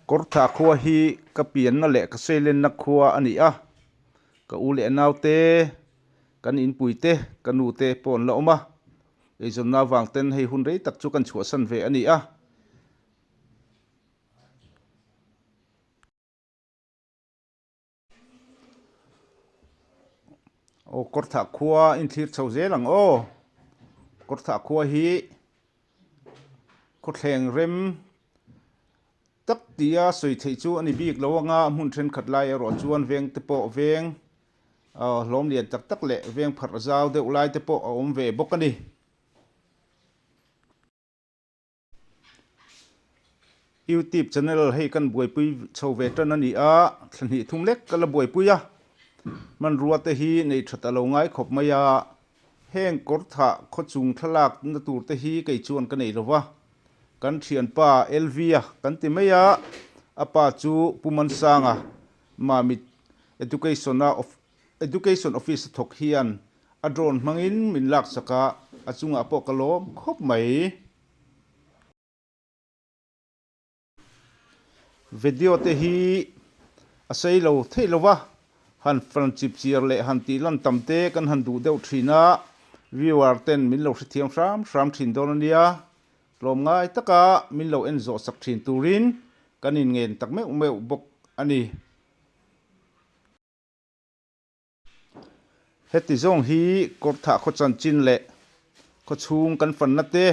Kawrthah khua hi ka pianna leh ka seilenna khua a ni a, ka u leh naute, kan inpui te, ka nu te pawh an la awm a, eizawnna avang ten hei hun rei tak chu kan chhuahsan ve a ni a. Aw kawrthah khua inthlir chho zel ang aw kawrthah khua hi khawthleng rem tak tia sawi theih chu a ni bik lo anga hmun thenkhat lai erawh chuan veng te pawh veng ah hlawm lian tak tak leh veng pharh zau deuh lai te pawh a awm ve bawk a ni. Youtube channel hei kan buaipui chho ve tan a ni a, thla hnih thum lek ka la buaipui a, hmanrua te hi nei that a lo ngai khawp mai a, heng kawr thah khawchung thlalak na tur te hi kei chuan ka nei lo va, kan thianpa Elvia kan ti mai a, a pa chu Pu Mansanga Mamit Education a Education Office a thawk hian a drone hmangin min laksak a, a chungah pawh ka lawm khawp mai. Video te hi a sei lo theih lo va, han fan chip chiar leh han tih lan tam te kan han duh deuh thin a, viewer ten min lo hrethiam hram hram thin dawn a nia, tlawmngai taka min lo en zawh sak thin turin kan inngen tak meuh meuh bawk a ni. Heti zawng hi kawrthah khaw chanchin leh khawchhung kan fanna te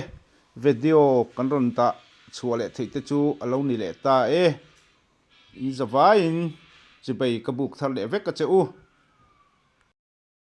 video kan rawn dah chhuah leh theih te chu a lo ni leh ta e. In zavaiin chibei ka buk thar leh vek a che u.